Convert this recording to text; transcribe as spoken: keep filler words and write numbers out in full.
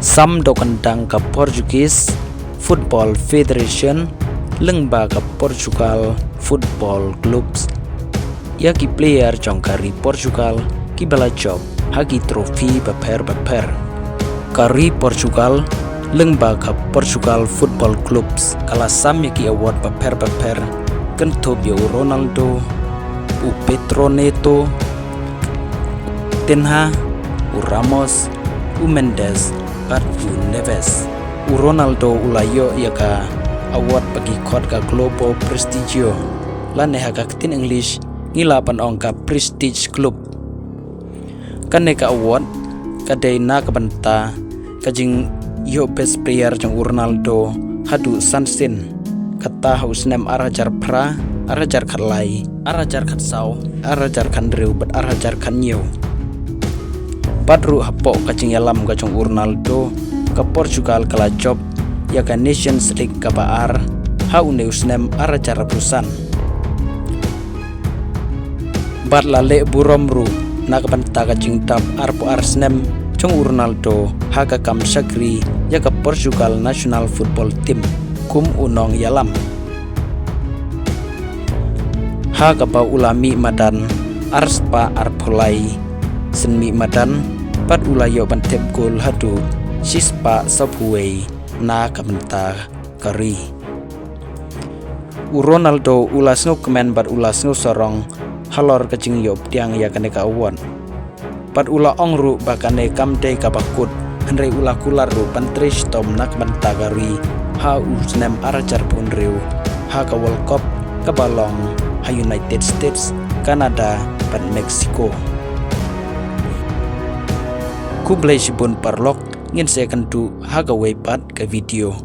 Sam doh kyndang ka Portuguese Football Federation lyngba ka Portugal Football Clubs ïa ki player jong ka ri Portugal kiba la jop ha ki trophy bapher bapher. Ka ri Portugal lyngba ka Portugal Football Clubs ka la sam ïa ki award bapher bapher, kynthup ïa u Ronaldo, u Pedro Neto, Ten Hag, u Ramos, u Mendes bad u Neves. U Ronaldo u la ïoh ïa ka award ba ki khot ka Globo Prestigio, lane ha ka ktien English ngi lah ban ong ka Prestige Club. Kane ka award ka dei na ka bynta ka jingïoh best player jong u Ronaldo haduh san sien, kata ha u snem ar hajar phra, ar hajar khatlai, ar hajar khatsaw, ar hajar khathynriew bad ar hajar khathynñiew. Bad ruh hapoh ka jingïalam ka jong u Ronaldo, ka Portugal ka la jop ïa ka Nations League kaba ar ha une u snem ar hajar arphew san. Bad la leh burom ruh na ka bynta ka jingdap arphew ar snem jong u Ronaldo ha ka kam shakri ïa ka Portugal National Football Team kum u nongïalam. Ha kaba u la mih madan ar spah arphew lai sien mih madan, bad u la ïoh ban thep gol haduh shi spah sawphew wei na ka bynta ka ri. U Ronaldo u la sngewkmen bad u la sngewsarong halor ka jingïoh pdiang ïa kane ka award. Bad u la ong ruh ba kane kam dei kaba kut, hynrei u la kular ruh ban trei shitom na ka bynta ka ri ha u snem ar hajar arphew hynriew ha ka World Cup kaba long ha United States, Canada bad Mexico. Khublei shibun paralok, ngin sa ïakynduh ha kawei pat ka video.